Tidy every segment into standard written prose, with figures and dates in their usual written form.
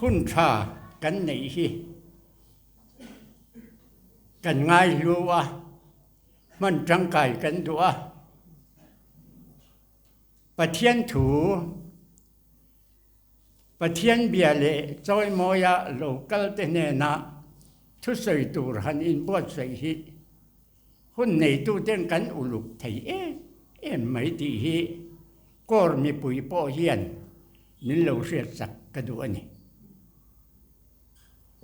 Hun tha kan neih hi kan ngaihlu a, hman tangkai kan duh a. Pathian thu, Pathian bia leh chawimawia lo kalte hnena thusawi tur han inbuatsaih hi Hun neituten kan uluk thei em em mai tih hi Kawr mipui pawh hian min lo hriatsak ka duh a ni.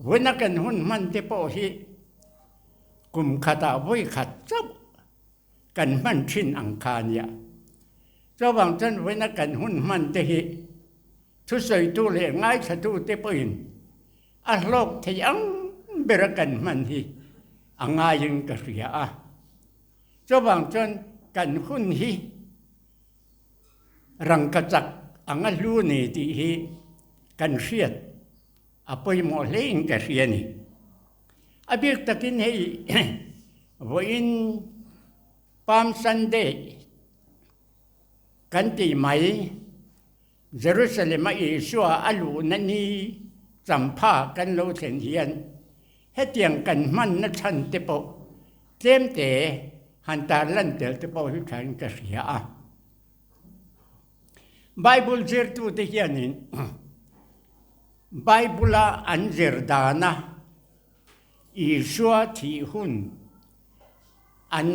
Vuna kan hun hman te pawh hi kum khatah vawi khat chauh kan hman thin ang kha a nia. Chuvang chuan vuna kan hun hman te hi thusawitu leh ngaithlatu te pawhin A hlawk thei ang bera kan hman hi a ngaiin ka hria a. Chuvang chuan kan hun hi rangkachak anga hlu ni tih hi kan hriat a pawimawh hlein ka hria a ni. A bik takin hei vawiin Palm Sunday kan tih mai. Jerusalem-a Isua a luhna ni champha kan lo thlen hian hetiang kan hmanna chhan te pawh tlemte han tarlan tel te pawh hi thain ka hria a. Bible zirtute hianin Bible-a an zir dana Isua thih hun an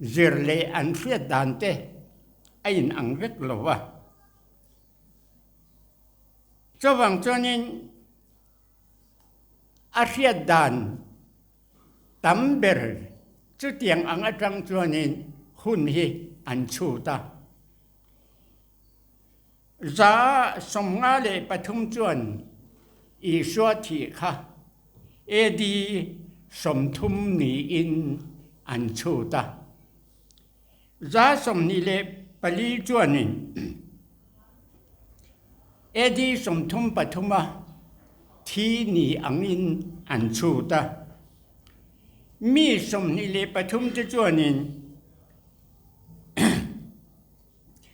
zir leh an hriat dan te a inang vek lo va. Chuvang chuanin a hriat dan tam ber chutiang ang atang chuanin hun hi an chhut a. 53 chuan Isua thih kha AD 30 niin an chhut a. 24 chuanin AD 33 a thi ni angin an chhut a. Mi 23 te chuanin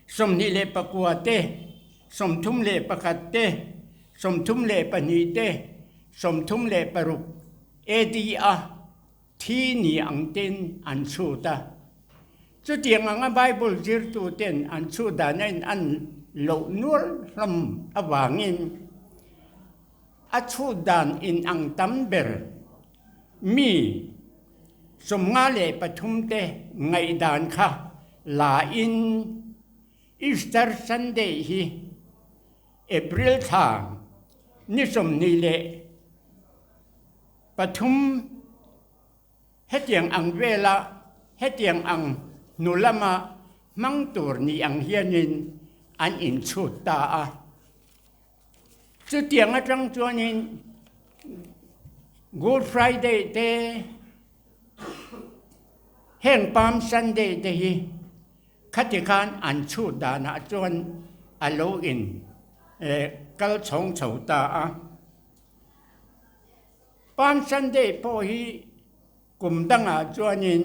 29 te, 31 te, 32 te, 36 AD a thi ni ang ten an chhut a. Chutiang anga Bible zirtu ten an chhut dan a in an loh nual hlawm avangin a chhut dan in ang tam ber mi 53 te ngaihdan kha la in Easter Sunday hi April thla ni 23 hetiang ang vela hetiang ang hnu lama hmang tur ni ang hianin an inchhut ta a. Chutiang atang chuanin Good Friday te, heng Palm Sunday te hi khati khan an chhut danah chuan a lo in kal chhawng chho ta a. Palm Sunday pawh hi kum dangah chuanin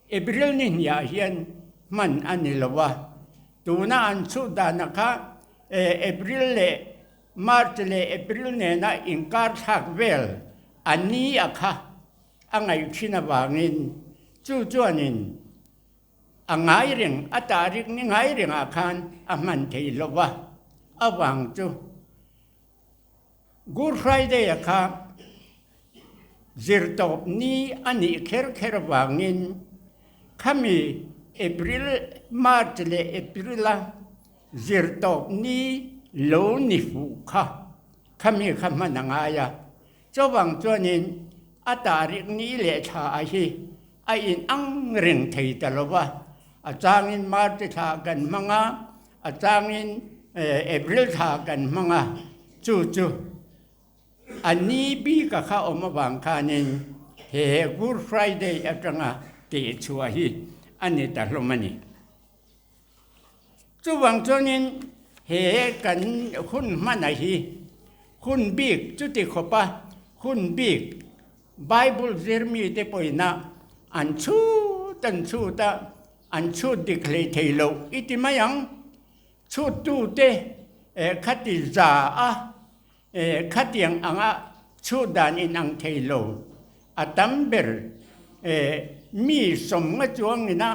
April ni hniah hian hman a ni lo a, tuna an chhuh dana kha April leh March leh April nena inkar thlak vel a ni a kha a ngaih thin avangin chu chuanin a ngai reng, a tarik ni ngai rengah khan a hman thei lo a, avang chu Good Friday a kha zirtawp ni a nih kher kher avangin khami April, March leh April a zirtawp ni lo ni fuh kha khami kha hman a ngai a. Chuvang chuanin a tarik ni leh thla a hi a inang reng thei ta lo va, a changin March thla kan hmang a, A changin April thla kan hmang a, chu chu a ni bika kha awm avang khanin he Good Friday atanga tih chhuah hi a ni ta hlawm a ni. Chuvang chuanin he kan hun hmana hi hun bik chuti khawpa hun bik Bible zirmite pawhina an chhut an chhut a, An chhut dik hlei thei lo i ti mai ang. Chhuttu te Khati za a, khatiang anga chhut dan inang thei lo a tam ber mi sawmnga chuangina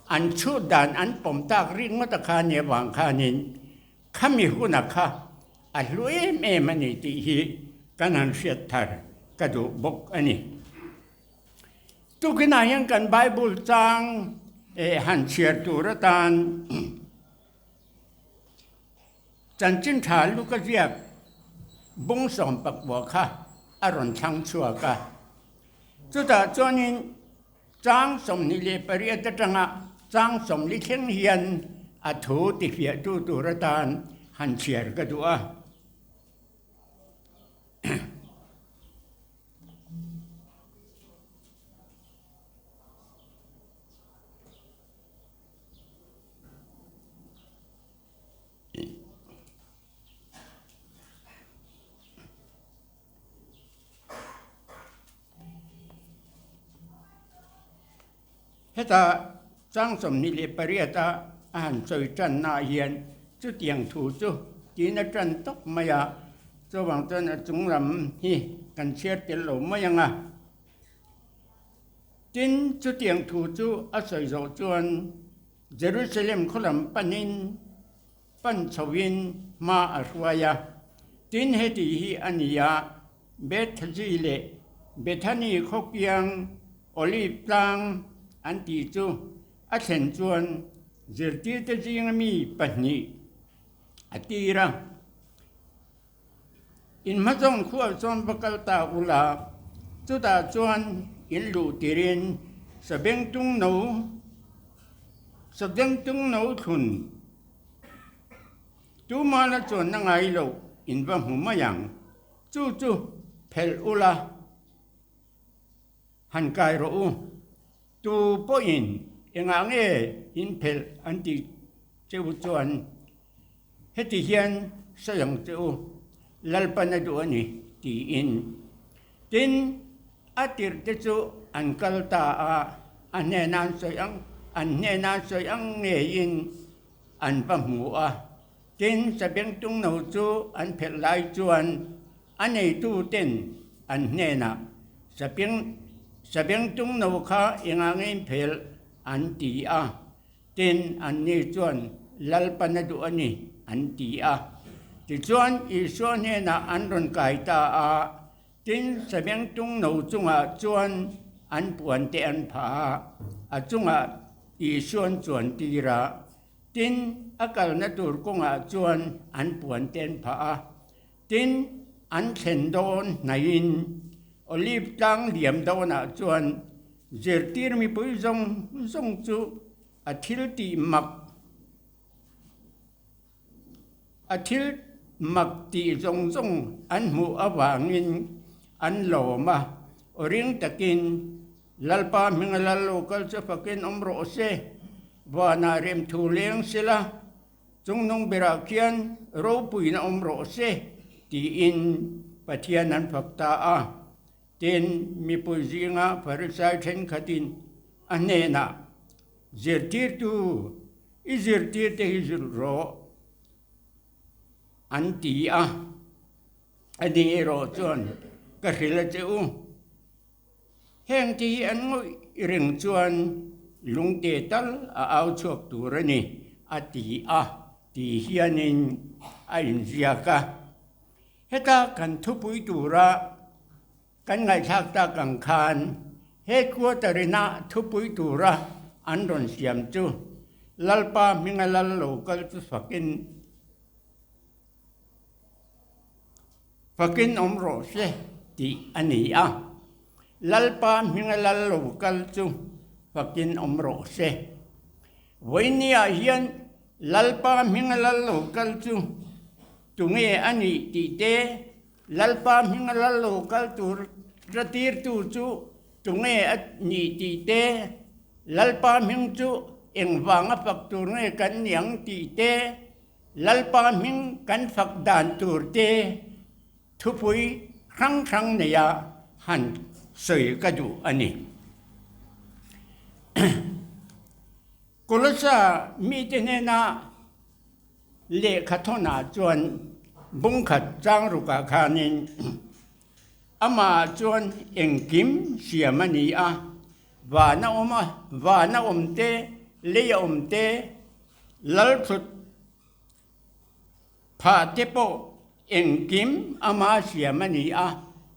an chhut dan an pawm tak ringawt a kha nia vang khanin khami huna kha a hlu em em a ni tih hi kan han hriat thar ka duh bawk a ni. Tukinah hian kan Bible chang han chhiar tur atan Chanchin tha Luka ziak bung sawm pakua kha a rawn thlang chhuak a. Chutah chuanin chang 28 atanga chang 40 thleng hian a thu tifiahtu tur atan han chhiar ka duh a. Heta chang 28 a a han sawi tannaah hian chutiang thu chu tiin a tan tawp mai a, chuvang chuan a chung lam hi kan chhiar tel lo mai ang a. Tin, chutiang thu chu a sawi zawh chuan Jerusalem khaw lam panin pan chhoin hma a hruai a. Tin, heti hi a ni a, Bethzi leh Bethani khaw kiang Olive tlang an tih chu a thlen chuan zirtirte zinga mi pahnih a tir a. In hmazawng khual chuan va kal ta ula, chutah chuan in luh tirin sabengtung no sabengtung no thlun tumala chuan na ngai loh in va hmu mai ang. Chu chu phelh ula, han kai rawh u. Tu pawhin engah nge in phelh an tih che u chuan heti hian sawi ang che u, Lalpan a duh a ni tiin. Tin, a tirh te chu an kal ta a, a hnena an sawi ang, an hnena an sawi ang ngeiin an va hmu a. Tin, Sabengtung no chu an phelh lai chuan A neituten an hnenah, Saping, Sabengtung no kha engah nge in phel? an ti a. Tin, anni chuan, Lalpan a duh a ni, an ti a. Tichuan, Isua hnenah an rawn kai ta a, tin, Sabengtung no chungah chuan an puante an phah a, a chungah Isua'n chuan tir a. Tin, a kalna tur kawngah chuan an puante an phah a. Tin, an thlen dawn hnaihin Olive tlang liam dawnah chuan zirtir mipui zawng zawng chu a thil tih mak a thil mak tih zawng zawng an hmuh avangin an lawm a, aw ring takin Lalpa hminga lal lo kal chu fakin awm rawh se, vanah remthu leng sela, Chungnung berah khian ropuina awm rawh se tiin Pathian an fak ta a. Tin, mipui zinga Pharisai thenkhatin a hnenah, Zirtirtu, i zirtirte hi zilh rawh, an ti a. Ani erawh chuan, Ka hrilh a che u. Heng te hi an ngawih reng chuan lungte tal a au chhuak tur a ni, a ti a, ti hianin a inziak a. Heta kan thupui tura kan ngaihthlak tak ang khan headquarter ina thupui tura an rawn siam chu Lalpa hminga lal lo kal chu fakin Fakin awm rawh se tih a ni a, Lalpa hminga lal lo kal chu fakin awm rawh se. Vawinia hian Lalpa hminga lal lo kal chu tunge a nih tih te, Lalpa hminga lal lo kal tur ra tirtu chu tunge a nih tih te, Lalpa hming chu engvanga fak tur nge kan ni ang tih te, Lalpa hming kan fak dan tur te thupui hrang hrang neia han sawi ka duh a ni. Kolosa mite hnena. Lehkhathawnah chuan bungkhat changrukah khanin amah chuan engkim siam a ni a, vana awm a, vana awm te, leia awm te, lalthut phah te pawh engkim ama siam a ni a,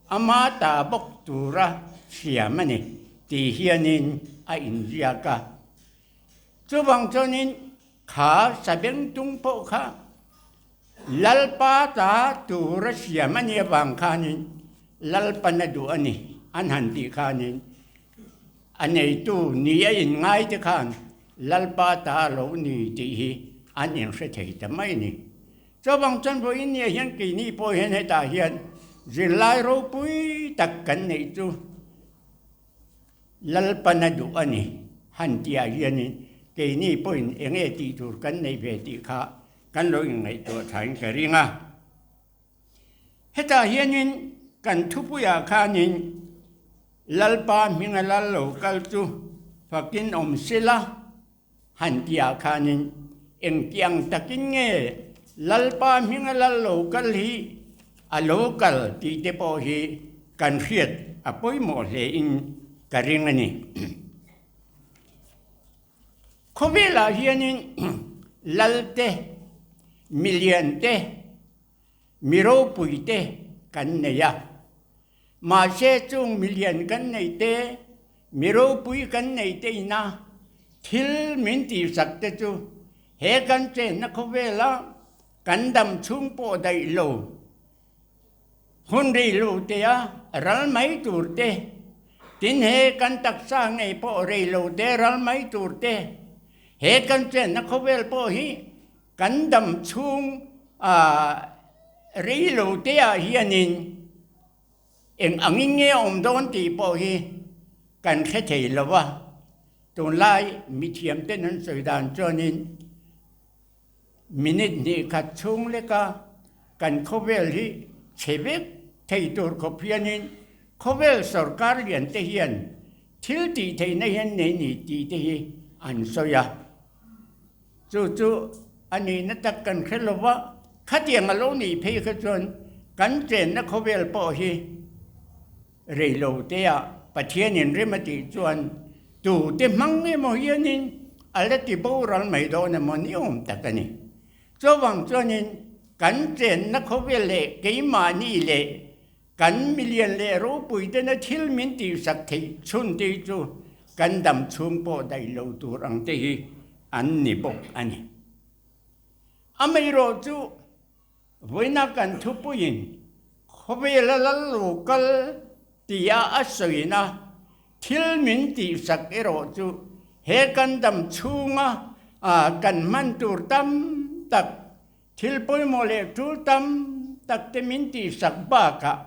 ama ta bawk tura siam a ni tih hianin a inziak a. Chuvang chuanin Kha sabengtung pawh kha Lalpa ta tura siam a nih avang khanin Lalpan a duh a ni an han tih khanin a neitu ni a inngai te khan Lalpa ta a lo ni tih hi an inhre thei ta mai a ni. Chuvang chuan vawiin nia hian keini pawh hian hetah hian zirlai ropui tak kan neih chu Lalpan a duh a ni, han tihah hianin keini pawhin eng nge tih tur kan neih ve tih kha kan lo inngaihtuah thain ka ring a. Hetah hianin kan thupuiah khanin Lalpa hminga lal lo kal chu fakin awm sela han tihah khanin engtiang takin nge Lalpa hminga lal lo kal hi a lo kal tih te pawh hi kan hriat a pawimawh hlein ka ring a ni. Khawvelah hianin lal te, milian te, mi ropui te kan nei a. Mahse chung milian kan nei te, mi ropui kan nei te ina thil min tihsak te chu he kan chenna khawvela kan dam chhung pawh daih lo. Hun rei lo tea ral mai tur te, tin he kan taksa ngei pawh rei lo te ral mai tur te, he kan chenna khawvel pawh hi kan dam chhung rei lo teah hianin eng angin nge a awm dawn tih pawh hi kan hre thei lo va. Tunlai mithiamten an sawi dan chuanin Minute hnih khat chhung leka kan khawvel hi chhe vek thei tur khawp hianin khawvel sorkar lian te hian thil tih theihna hian nei ni tih te hi an sawi a. Chu chu a nihna tak kan hre lo va, khatiang a lo nih phei kha chuan kan chenna khawvel pawh hi Rei lo teah Pathianin rem a tih chuan tute hmang emaw hianin a la ti boral mai dawn emaw ni awm tak a ni. Chuvang chuanin kan chenna khawvel leh keimahni leh kan milian leh ropuitena thil min tihsak theih chhun te hi chu kan dam chhung pawh daih lo tur ang te hi an ni bawk a ni. Amaherawhchu Vawiina kan thupuiin khawvela lal lo kal tia a sawina thil min tihsak erawh chu he kan dam chhunga kan hman tur tam tak, thil pawimawh leh tul tam tak te min tihsak bakah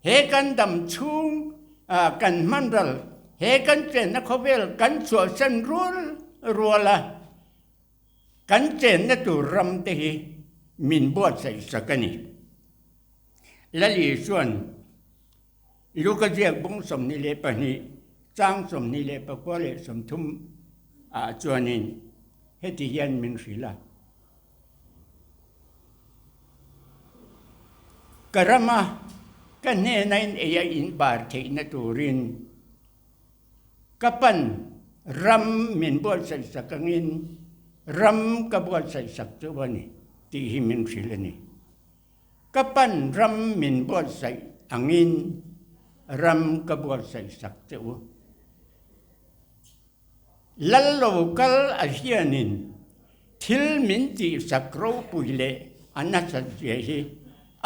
he kan dam chhung kan hman ral, he kan chenna khawvel kan chhuahsan rual rual a. Kan chenna tur ram te hi min buatsaih sak a ni. Lali chuan Luka ziak bung 22, chang 24 leh 30 ah chuanin heti hian min hrilh a, Ka rama ka hnena in ei a in bar theihna turin Ka pan ram min buatsaih sak angin ram ka buatsaih sak chu a ni tih hi min hrilh a ni. Ka pan ram min buatsaih angin ram ka buatsaih sak che u. Lal lo kal a hianin thil min tihsak ropui leh a nasat zia hi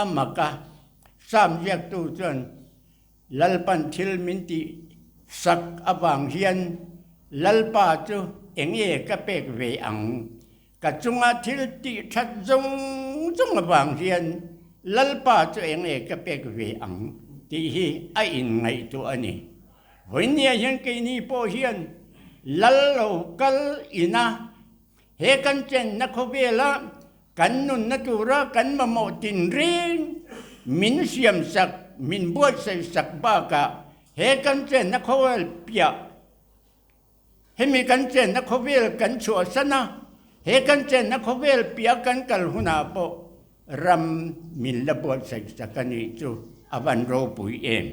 a mak a, Sam ziaktu chuan Lalpan thil min tih sak avang hian Lalpa chu enge ka pek ve ang? Ka chunga thil tih that zawng zawng avang hian Lalpa chu enge ka pek ve ang tih hi a inngaihtuah a ni. Vawinia hian keini pawh hian Lal lo kal ina He kan chenna khawvela kan nunna tura kan mamawh tinreng min siamsak, min buatsaihsak bakah he kan chenna khawvel piah, hemi kan chenna khawvel kan chhuahsan a, He kan chenna khawvel piah kan kal hunah pawh ram min la buatsaih sak a nih chu a van ropui em.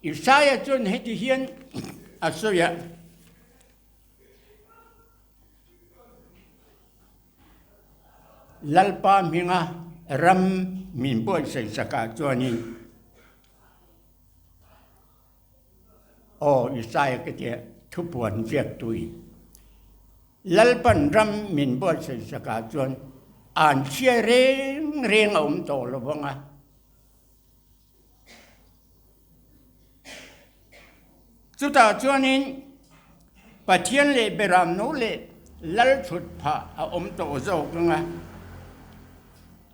Isaiah chuan heti hian a sawi a. Lalpa hminga ram min buatsaih sakah chuanin Aw Isaiah ka tia thupuan ziaktuin Lalpan ram min buatsaih sakah chuan an chhia reng reng a awm tawh lo vang a. Chutah chuanin Pathian leh Beramno leh Lal thut phah a awm tawh zawk ang a.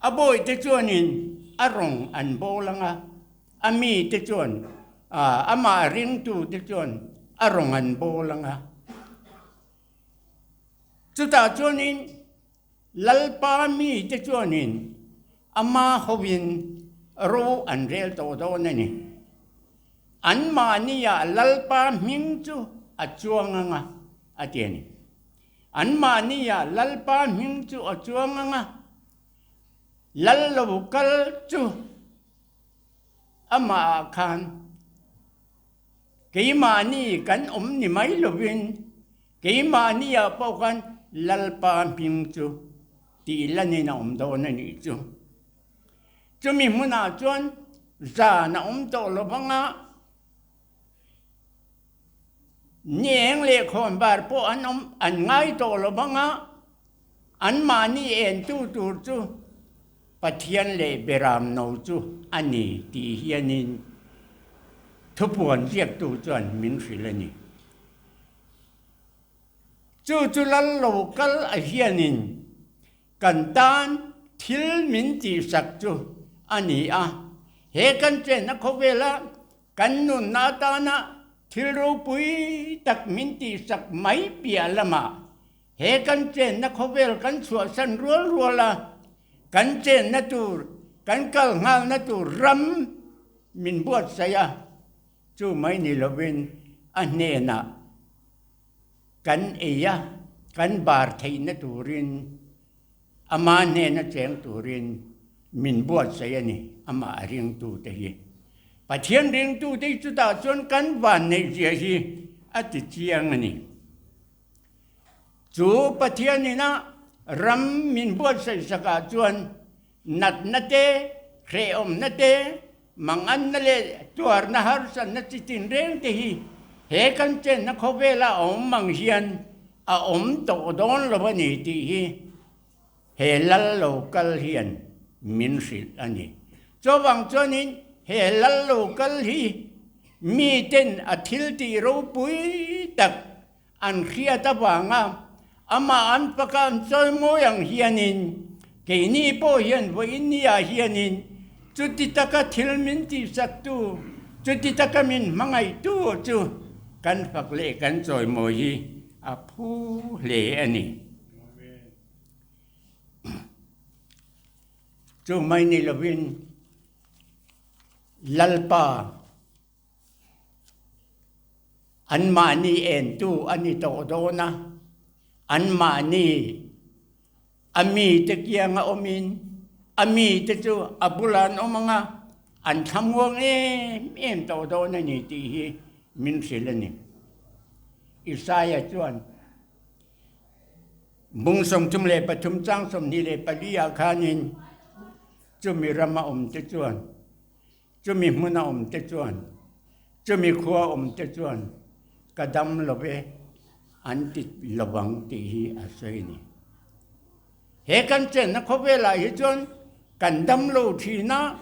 A bawihte chuanin a rawng an bawl ang a, a mite chuan amah ringtute chuan a rawng an bawl ang a. Chutah chuanin Lalpa mite chuanin ama hovin ro an rel tawh dawn a ni. Anmahniah Lalpa hming chu a chuang ang a, a ti a ni. Anmahniah Lalpa hming chu a chuang ang a, Lal lo kal chu amahah khan keimahni kan awm ni mai lovin Keimahniah pawh khan Lalpa hming chu tih lanin a awm dawn a nih chu. Chumi hmunah chuan zan a awm tawh lo vang a, ni eng leh khawnvar pawh an awm an ngai tawh lo vang a, anmahni entu tur chu Pathian leh Beramno chu a ni tih hianin thupuan ziaktu chuan min hrilh a ni. Chu chu lal lo kal a hianin kan tan thil min tihsak chu a ni a. He kan chenna khawvela kan nunna atana thil ropui tak min tihsak mai piah lamah he kan chenna khawvel kan chhuahsan rual rual a, kan chenna tur, kan kal nghalna tur ram min buatsaih a. Chu mai ni lovin a hnenah kan ei a, kan bar theihna turin ama hnena cheng turin min buatsaih a ni, amah a ringtute hi. Pathian ringtute hi chutah chuan kan vanneihzia hi a ti chiang a ni. Chu Pathianina ram min buatsaih sakah chuan natna te, hrehawmna te, manganna leh tuarna harsatna chi tinreng te hi he kan chenna khawvela a awm ang hian a awm tawh dawn lo a ni tih hi he lal lo kal hian min hrilh a ni. Chuvang chuanin he lal lo kal hi miten a thil tih ropui tak An hriat avanga amah an faka an chawimawi ang hianin keini pawh hian vawiinniah hianin chuti taka thil min tihsaktu, chuti taka min hmangaihtu chu kan fak leh kan chawimawi hi a phu hle a ni. Chu mai ni lovin Lalpa. Anmahni entu a ni tawh dawn a, anmahni a mite kianga awmin a mite chu a bulah an awm ang a, an thlamuang em em tawh dawn a ni tih hi min hrilh a ni. Isaiah chuan bung 33 chang 24 ah khanin chumi rama awmte chuan Chumi hmuna awmte chuan, chumi khua awmte chuan ka dam lo ve an ti lovang tih hi a sawi a ni. He kan chenna khawvelah hi chuan kan dam lo thin a,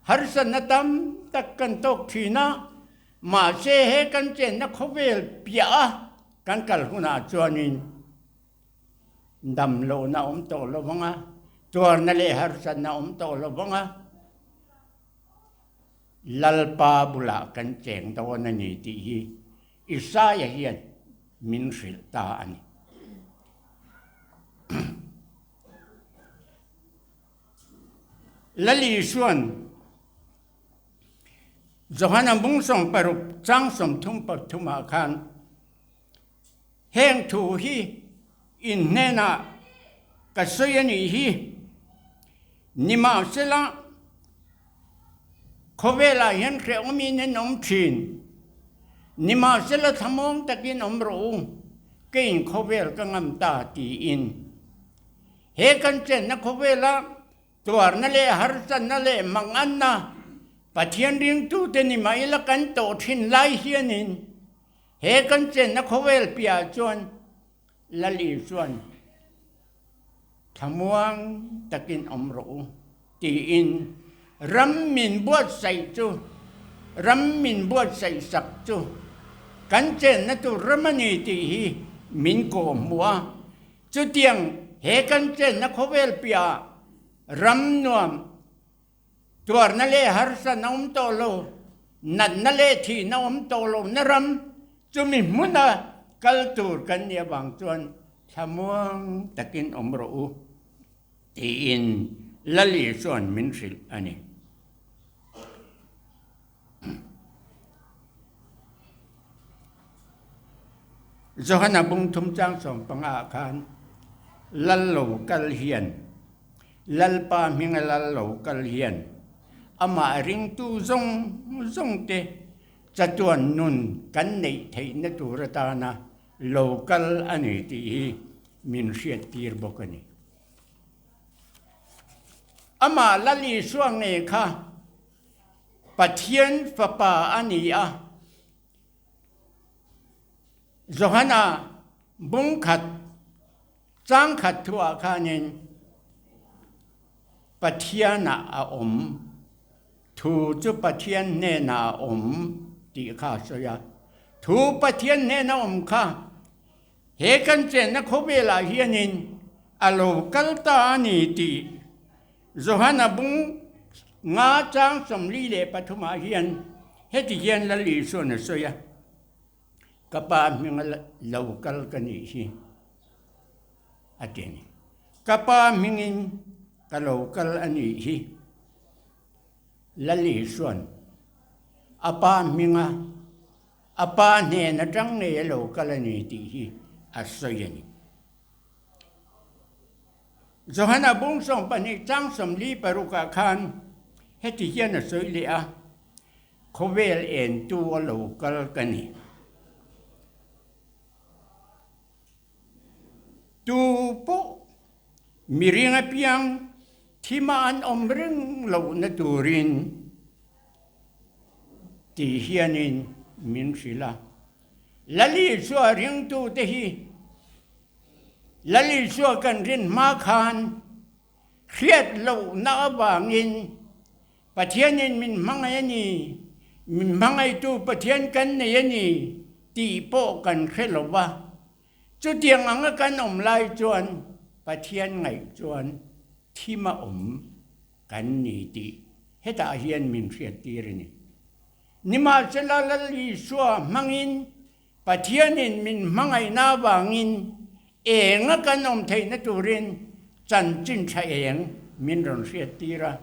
harsatna tam tak kan tawk thin a, mahse he kan chenna khawvel piah a kan kal hunah chuanin dam lohna awm tawh lo vang a, tuarna leh harsatna awm tawh lo vang a, Lalpa bulah kan cheng dawn a ni tih hi Isaiah hian min hrilh ta a ni. Lal Isua'n Johana bung 60 chang 33 ah khan. Heng thu hi in hnenah ka sawi a nih hi. Nimahsela, khawvelah hian hrehawmin an awm thin. Nimahsela thlamuang takin awm rawh u, keiin khawvel ka ngam ta tiin. He kan chenna khawvela Tuarna leh harsatna leh manganna Pathian ringtute ni mah ila kan tawh thin lai hianin he kan chenna khawvel piahah chuan Lal Isuan thlamuang takin awm rawh u tiin ram min buatsaih chu ram min buatsaih sak chu kan chenna tur ram a ni tih hi min kawhhmuh a. Chutiang he kan chenna khawvel piahah ram nuam, tuarna leh harsatna awm tawh lo, natna leh thihna awm tawh lohna ram chumi hmuna kal tur kan nih avang chuan thlamuang takin awm rawh u tiin Lali chuan min hrilh a ni. Johana bung thum chang 15 ah khan lal lo kal hian Lalpa hminga lal lo kal hian amah ringtu zawng zawng te chatuan nun kan neih theihna tur atana lo kal a ni tih hi min hriattir bawk a ni. Amah Lal Isua nge kha Pathian Fapa a ni a, Johana bung khat chang khat thuah khanin Pathianah a awm, thu chu Pathian hnenah a awm tih kha a sawi a. Thu Pathian hnena awm kha he kan chenna khawvelah hianin a lo kal ta a ni tih Johana bung nga chang 43 ah hian heti hian Lal Isuan a sawi a, Ka pa hminga lo kal ka nih hi a ti a ni. Ka pa hmingin ka lo kal a nih hi. Lal Isuan a pa hminga a pa hnen atang ngei a lo kal a ni tih hi a sawi a ni. Johana bung 12 chang 46 ah khan heti hian a sawi leh a, Khawvel entu a lo kal ka ni. Tu pawh miring apiang thima an awm reng lohna turin ti hianin min hrilh a. Lali chua ringtute hi Lal Isua kan rin hma khan hriat lohna avangin Pathianin min hmangaih a ni, min hmangaihtu Pathian kan nei a ni tih pawh kan hre lo va. Chutiang anga kan awm lai chuan Pathian ngaih chuan thim a awm kan ni tih hetah hian min hriattir a ni. Nimahsela Lal Isua hmangin Pathianin min hmangaihna avangin enga kan awm theihna turin chanchin tha eng min rawn hriattir a.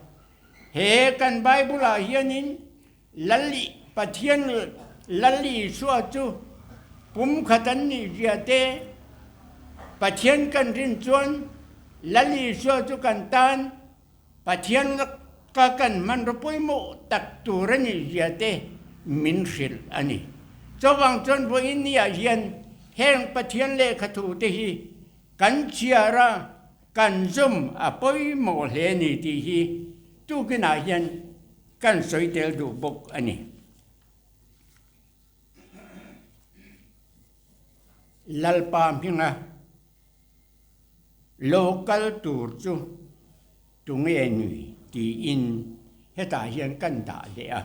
He kan Bible-ah hianin Lal Pathian Lal Isua chu pum khat an nih zia te, Pathian kan rin chuan Lal Isua chu kan tan Pathian ka kan hmanraw pawimawh tak tur a nih zia te min hrilh a ni. Chuvang chuan vawiin niah hian heng Pathian lehkha thu te hi kan chhiar a, kan zum a pawimawh hle a ni tih hi tukinah hian kan sawi tel duh bawk a ni. Lalpa hminga Lo kal tur chu tunge ni tiin hetah hian kan dah leh a.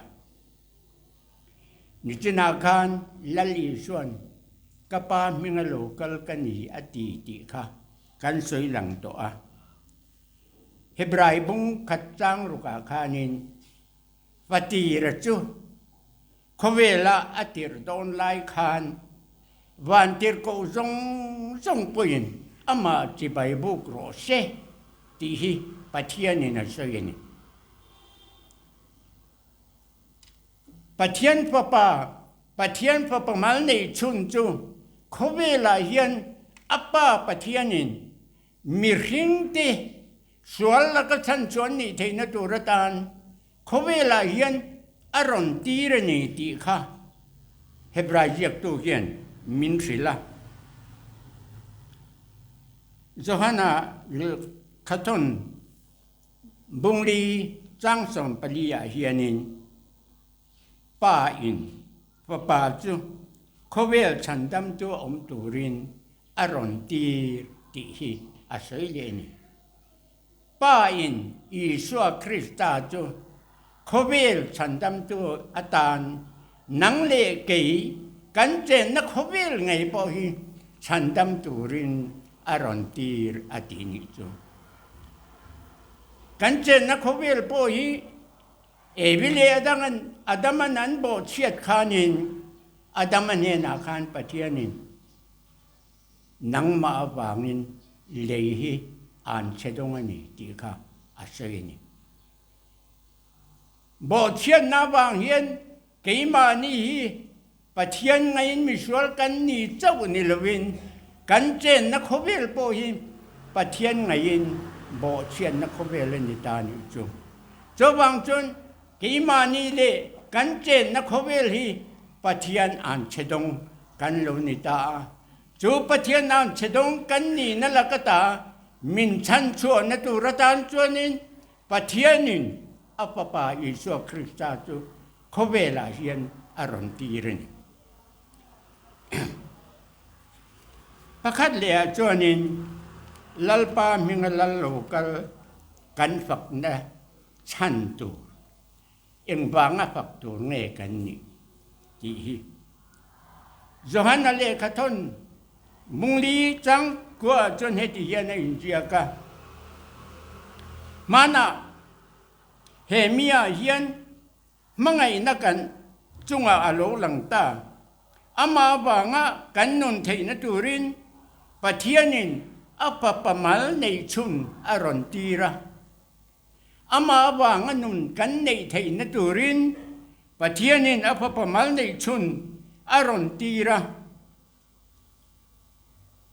Nichinah khan Lal Isuan ka pa hminga lo kal ka ni a ti tih kha kan sawi lang tawh a. Hebrai bung khat chang rukah khanin Fatira chu Khawvela a tirh dawn lai khan vantirhkoh zawng zawng pawhin amah chibai buk rawh se tih hi Pathianin a sawi a ni. Pathian Fapa, Pathian Fapa mal neih chhun chu. Khawvelah hian a Pa Pathianin mihringte sual laka chhan chuan nih theihna tur atan khawvelah hian a rawn tir a ni tih kha Hebrai ziaktu hian min hrilh a. Johana lehkhathawn Bungli chang 14 ah hianin Pa in Fapa chu khawvel chhandamtu awm turin a rawn tir tih hi a sawi leh a ni. Pa in Isua Krista chu khawvel chhandamtu atan nang leh kei kan chenna khawvel ngei pawh hi chhandam turin a rawn tir a ti nih chu. Kan chenna khawvel pawh hi Evi leh Adangan Adaman an bawhchhiat khanin Adama hnenah khan Pathianin nangmah avangin lei hi an chhe dawng a ni tih kha a sawi a ni. Bawhchhiatna avang hian keimahni hi Pathian ngaiin misual kan ni chauh ni lovin kan chenna khawvel pawh hi Pathian ngaiin bawhchhiatna khawvel a ni ta nih chu. Chuvang chuan keimahni leh kan chenna khawvel hi Pathian an chhe dawng kan lo ni ta a. Chu Pathian an chhe dawng kan nihna laka ta min chhanchhuahna tur atan chuanin Pathianin a Fapa Isua Krista chu khawvelah hian a rawn tir a ni. Pakhat lehah chuanin Lalpa hminga lal lo kal kan fakna chhan tur, engvanga fak tur nge kan nih tih hi Johana lehkhathawn Mungli chang kuah chuan heti hian a inziak a, Hmanah he miah hian hmangaihna kan chungah a lo lang ta. Amah avanga kan nun theihna turin Pathianin a Fapa mal neih chhun a rawn tir a. Amah avanga nun kan neih theihna turin Pathianin a Fapa mal neih chhun a rawn tir a.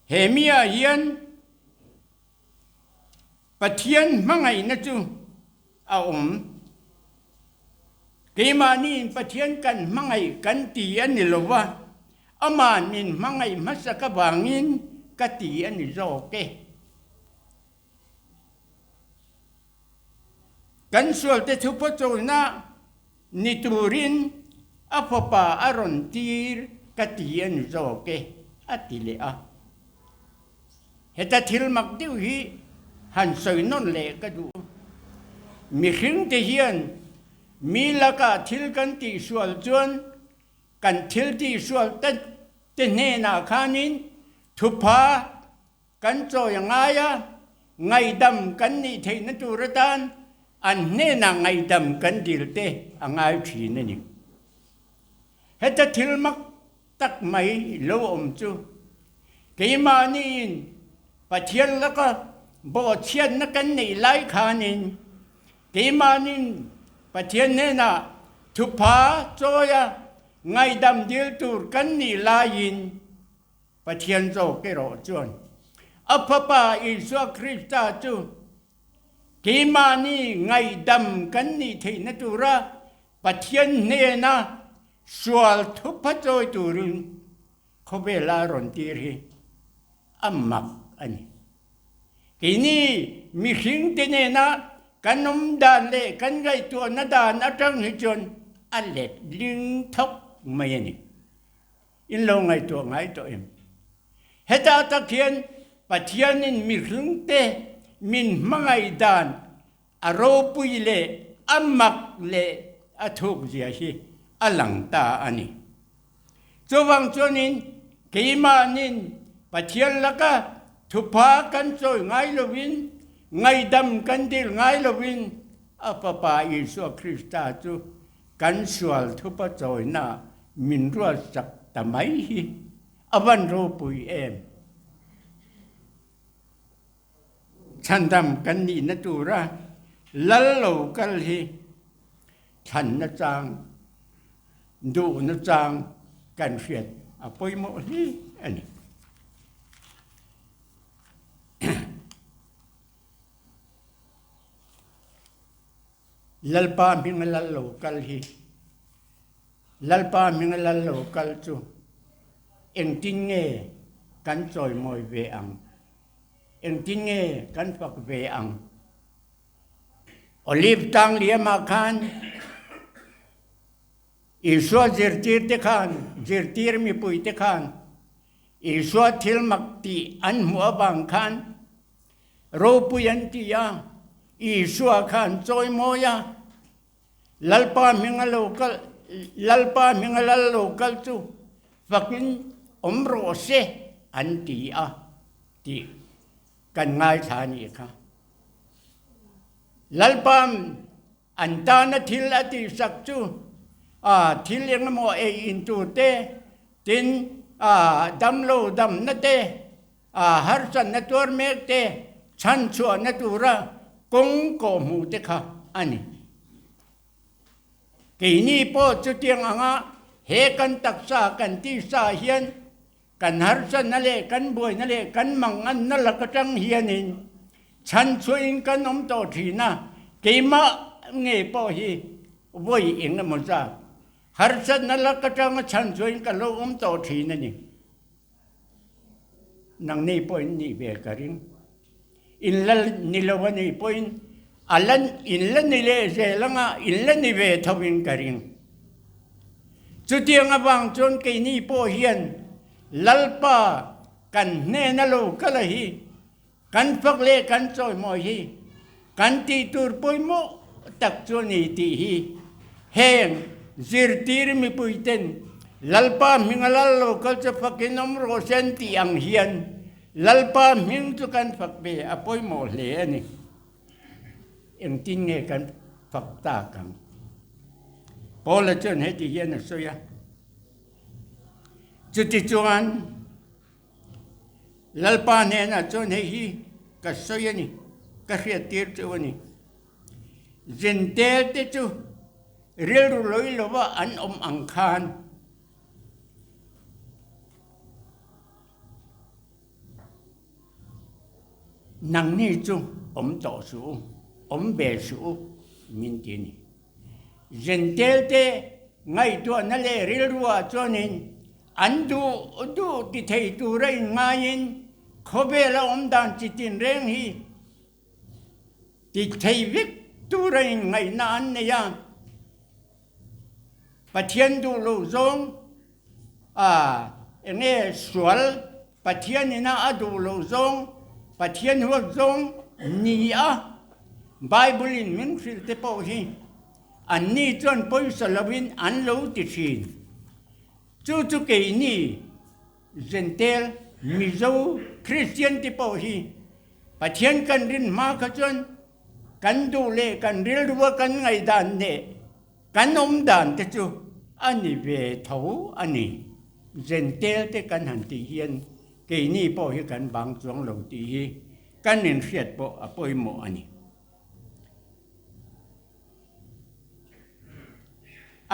He miah hian Pathian hmangaihna chu a awm. Keimahniin Pathian kan hmangaih kan ti a ni lo va, Ama'n min hmangaih hmasak avangin ka ti a ni zawk e. Kan sualte thupawchawina ni turin a fapa a rawn tir ka ti a ni zawk e, a ti leh a. Heta thil mak deuh hi han sawi nawn leh ka duh. Mihringte hian mi lakah thil kan tihsual chuan kan thil tihsual te hnenah khanin thupha Kan chawi a ngai a, ngaihdam kan nih theihna tur atan an hnenah ngaihdam kan dil te a ngai thin a ni. Heta thil mak tak mai lo awm chu keimahniin Pathian laka bawhchhiatna kan neih lai khanin keimahniin Pathian hnenah thupha chawia ngaihdam dil tur kan nih laiin Pathian zawk erawh chuan a Fapa Isua Krista chu keimahni ngaihdam kan nih theihna tura Pathian hnena sual thupha chawi turin khawvela rawn tir hi a mak a ni. Keini mihringte nena kan awm dan leh kan ngaihtuahna dan atang hi chuan a let ling thawk mai a ni. In lo ngaihtuah ngai tawh em? Heta tak hian Pathianin mihringte min hmangaih dan a ropui leh a mak leh a thukzia hi a lang ta a ni. Chuvang chuanin keimahnin Pathian laka thupha kan chawi ngai lovin, ngaihdam kan dil ngai lovin a Fapa Isua Krista chu Kan sual thupa chawina min ruat sak ta mai hi a van ropui em? Chhandam kan nihna tura lal lo kal hi thlanna chang, duhna chang kan hriat a pawimawh hle a ni. a ni. Lalpa hminga lal lo kal hi Lalpa hminga lal lo kal chu engtin nge kan chawimawi ve ang? Engtin nge kan fak ve ang? Olive tang liamah khan Isua zirtirte khan, zirtir mipuite khan Isua thil mak tih an hmuh avang khan ropui an ti a, Isua khan chawimawi a, Lalpa hminga lo kal, Lalpa hminga lal lo kal chu fakin awm rawh se an ti a tih kan ngaithla a nih kha. Lalpa an tana thil a tihsak chu thil engemaw ei in tur te, tin damlo damna te, harsatna tuar mek te chhanchhuahna tura kawng kawhhmuh te kha a ni. Keini pawh chutiang anga he kan taksa kan tisa hian Kan harsatna leh kan buaina leh kan manganna lak atang hianin chhanchhuahin kan awm tawh thin a, keimah nge pawh hi vawi eng emaw zat harsatna lak atanga chhanchhuahin ka lo awm tawh thin a ni. Nangni pawhin nih ve ka ring. In la ni lo a nih pawhin a la in la ni leh zel anga in la ni ve tho in ka ring. Chutiang avang chuan keini pawh hian Lalpa kan hnena lo kal a hi, kan fak leh kan chawimawi hi kan tih tur pawimawh tak chu a ni tih hi heng zirtir mipuiten Lalpa hminga lal lo kal chu fakin awm rawh se an tih ang hian Lalpa hming chu kan fak ve a pawimawh hle a ni. Engtin nge kan fak tak ang? Paula chuan heti hian a sawi a, Chutichuan Lalpa hnenah chuan hei hi ka sawi a ni, ka hriattir chu a ni. Zintel te chu rilru lawi lova an awm ang khan, Nangni chu awm tawh suh u, awm ve suh u, min ti a ni. Zentelte ngaihtuahna leh rilruah chuanin an duh duh ti thei tura inngaiin khawvela awm dan chi tinreng hi ti thei vek tura inngaihna an nei a. Pathian duh loh zawng a enge sual Pathian ina a duh loh zawng Pathian huat zawng ni a Bible in min hrilh te pawh hi anni chuan pawisa lovin an lo ti thin. Chu chu keini Zentel Mizo Kristian te pawh hi Pathian kan rin hma kha chuan Kan duh leh kan rilrua kan ngaihdan leh kan awm dan te chu a ni ve tho a ni. Zentel te kan han tih hian keini pawh hi kan bang chuang lo tih hi kan inhriat pawh a pawimawh a ni.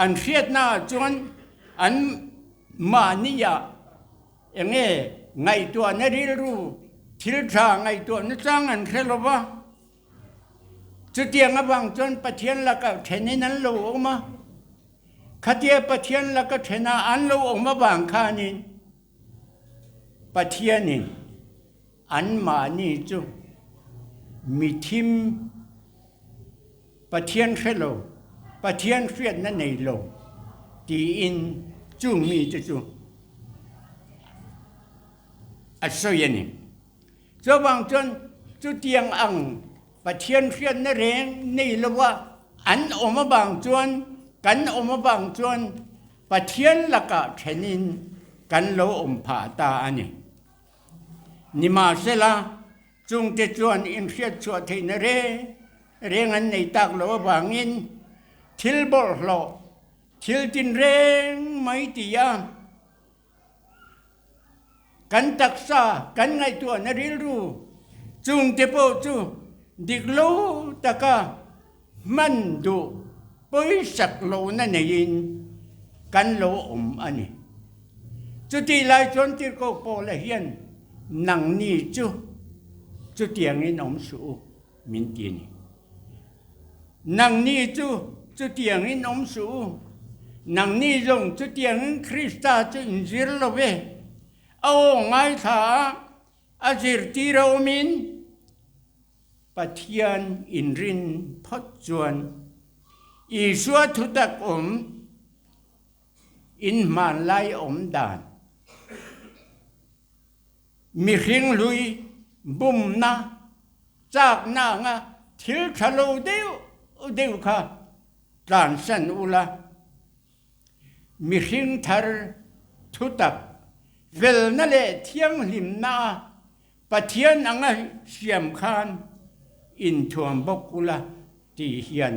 An hriatnaah chuan an mahniah Eng nge ngaihtuahna rilru thil tha ngaihtuahna chang an hre lo va, chutiang avang chuan Pathian lakah thenin an lo awm a, khatia Pathian laka thena an lo awm avang khanin Pathianin anmahni chu mithim Pathian hre lo, Pathian hriatna nei lo tiin chung mite chu a sawi a ni. Chuvang chuan chutiang ang Pathian hriatna reng nei lova an awm avang chuan, kan awm avang chuan Pathian lakah thenin kan lo awm phah ta a ni. Nimahsela, Chungte chuan inhriatchhuah theihna reng reng an nei tak loh avangin thil bawlhhlawh, thil tinreng mai ti a, kan taksa kan ngaihtuahna rilru chungte pawh chu dik lo taka hman duh pawisak lohna neiin kan lo awm a ni. Chutih lai chuan Tirhkoh Paula hian nangni chu chutiangin awm suh u min ti a ni. Nangni chu chutiangin awm suh u, nangni zawng chutiangin Krista chu inzir lo ve. A aw ngaithla a, a zirtir a awmin Pathian inrin phawt chuan Isua thutak awm in hmanlai awm dan mihring hlui bumna chakna anga thil tha lo deuh deuh kha tlansan ula. Mihring thar thutak felna leh thianghlimna a Pathian anga siam khan inthuam bawk ula tih hian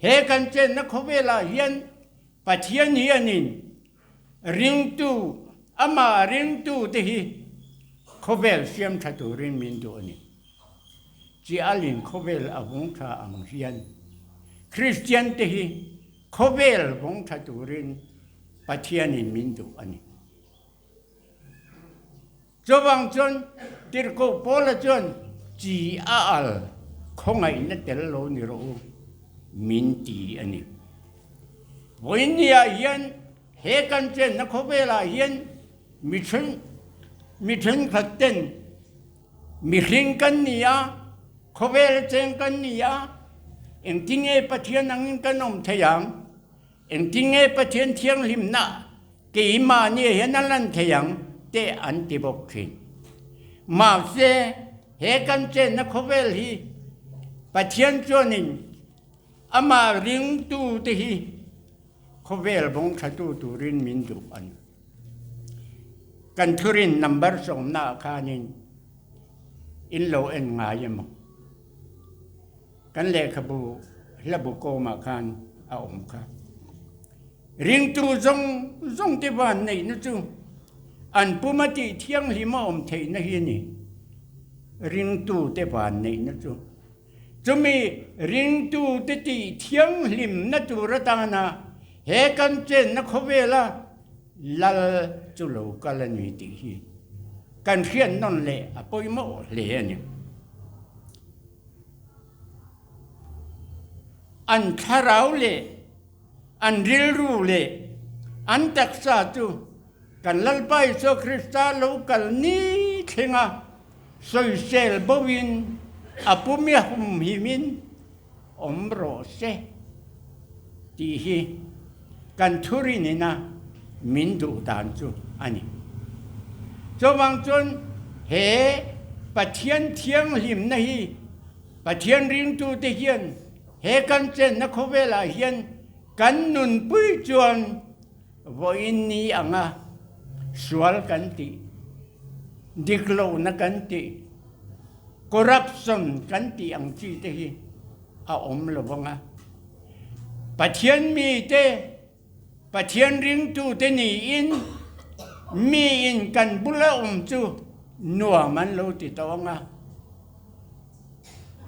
he kan chenna khawvelah hian Pathian hianin ringtu amah ringtute hi khawvel siam tha turin min duh a ni. Chialin khawvel a vawng tha ang hian Kristian te hi khawvel vawng tha turin Pathianin min duh a ni. Chuvang chuan Tirhkoh Paula chuan chi a al khawngaihna tel lo ni rawh u min ti a ni. Vawiinniah hian he kan chenna khawvelah hian mi mi thenkhat ten Mihring kan ni a, khawvel cheng kan ni a, engtinge Pathian angin kan awm thei ang? Engtinge Pathian thianghlimna keimahni hian a lan thei ang? te an ti bawk thin. Mahse, he kan chenna khawvel hi Pathian chuanin amah ringtute hi khawvel vawng thatu turin min duh a ni. Kan thurin number sawmna ah khanin in lo en ngai emaw? Kan lehkhabu hlabu kawmah khan a awm kha. Ringtu zawng zawng te van neihna chu an puma tih thianghlim a awm theihna hi a ni. Ringtu te van neihna chu. Chumi ringtute tih thianghlimna tur atana he kan chenna khawvela lal chu lo kal a ni tih hi kan hriat nawn leh a pawimawh hle a ni. An thlarau leh an rilru leh an taksa chu kan Lalpa Isua Krista lo kal ni thlenga Sawisel boin a pumia humhimin awm rawh se tih hi kan thurin ina min duh dan chu a ni. Chuvang chuan he Pathian thianghlimna hi Pathian ringtute hian he kan chenna khawvelah hian kan nunpui chuan Vawiin ni anga sual kan tih, dik lohna kan tih, corruption kan tih ang chi te hi a awm lo vang a. Pathian mite, Pathian ringtute niin miin kan bula awm chu nuam an lo ti tawh ang a.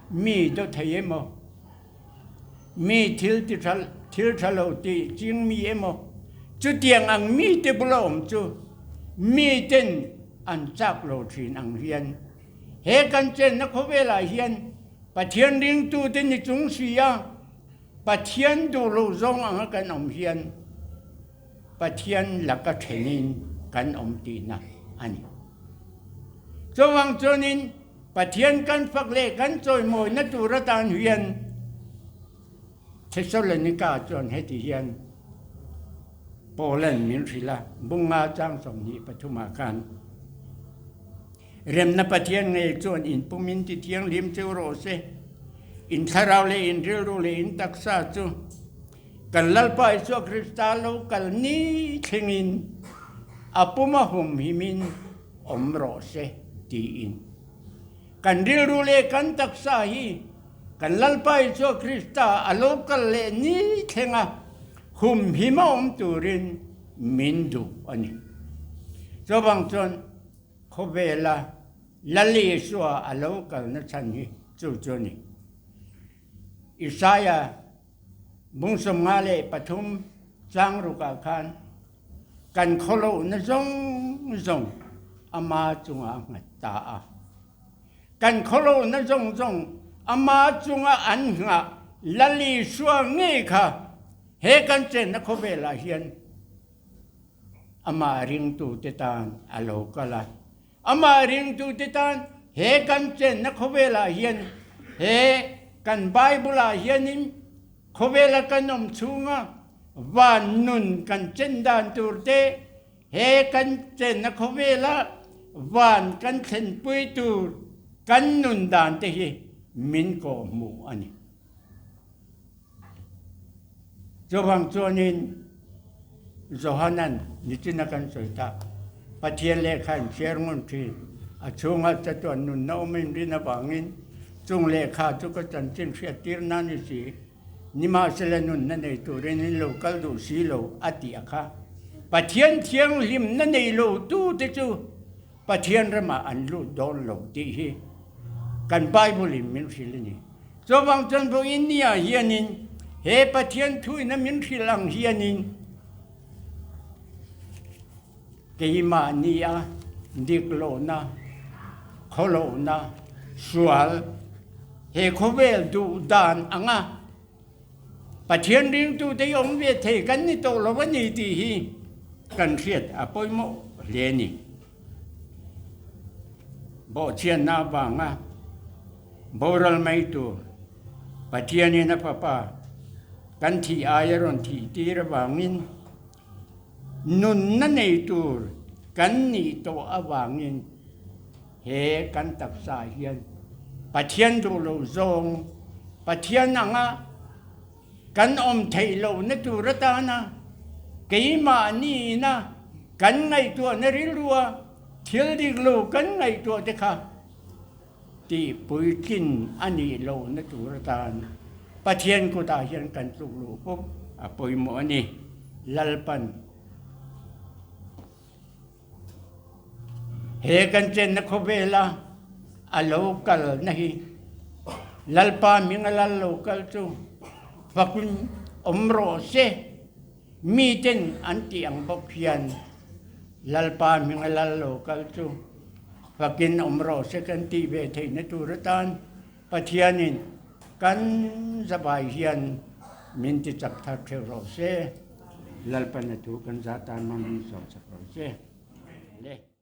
Mi daw thei emaw? Mi thil ti tha thil tha lo tih ching mi emaw chutiang ang mite bula awm chu miten an chak lo thin ang hian he kan chenna khawvelah hian Pathian ringtute ni chung si a Pathian duh loh zawng anga kan awm hian Pathian laka thenin kan awm tihna a ni. Chuvang chuanin Pathian kan fak leh kan chawimawina tur atan hian Thesalonika chuan heti hian Paulan min hrilh a, Bunga chang 23 ah khan, Remna Pathian ngei chuan in pumin ti thianghlim cheu rawh se, in thlarau leh in rilru leh in taksa chu kan Lalpa Isua Krista lo kal ni thlengin a puma humhimin awm rawh se tiin kan rilru leh kan taksa hi kan Lalpa Isua Krista a lo kal leh ni thlenga humhim a awm turin min duh a ni. Chuvang chuan khawvela Lal Isua a lo kalna chhan hi chu chu a ni. Isaia bung 53 chang rukah khan. Kan khawlohna zawng zawng ama chungah a nghat ta a. Kan khawlohna zawng zawng ama chunga an nghah Lal Isua ngei kha he kan chenna khawvelah hian amah ringtute tan a lo kal a. Amah ringtute tan he kan chenna khawvelah hian he kan Bible-ah hianin Khawvela kan awm chhunga van nun kan chen dan tur te, he kan chenna khawvela van kan thlenpui tur kan nun dan te hi min kawhhmuh a ni. Chuvang chuanin Johanan nichina kan sawi tak, Pathian lehkha in chhiar ngun thin, a chhungah chatuan nunna awm in rin avangin chung lehkha chu ka chanchin hriat tir nan i si, nimahsela nunna nei turin in lo kal duh si lo a tih a kha. Pathian thianghlimna nei lo tute chu Pathian ramah an lut dawn lo tih hi kan Bible in min hrilh a ni. Chuvang chuan vawiin ni ah hianin he Pathian thuina min hrilh ang hianin keimahni a dik lohna, khawlohna, sual he khawvel duh dan anga Pathian ringtute hi awm ve thei kan ni tawh lo a ni tih hi kan hriat a pawimawh hle a ni. Bawhchhiatna avanga boral mai tur Pathianin a Fapa kan thih aia rawn thih tir avangin nunna nei tur kan nih tawh avangin He kan taksa hian Pathian duh lo zawng, Pathian anga kan awm theih lohna tur atana keimahniina kan ngaihtuahna rilrua thil dik lo kan ngaihtuah te kha tih puitlin a nih lohna tur atan Pathian kutah hian kan tluk luh fawk a pawimawh a ni. Lalpan. He kan chenna khawvela a lo kalna hi Lalpa hminga lal lo kal chu fakin awm rawh se, miten an tih ang bawk hian Lalpa hminga lal lo kal chu fakin awm rawh se kan tih ve theihna tur atan Pathianin kan zabai hian min ti chak thar theuh rawh se. Lalpan a thu kan zah tan hmang min zawh chak rawh se. Le.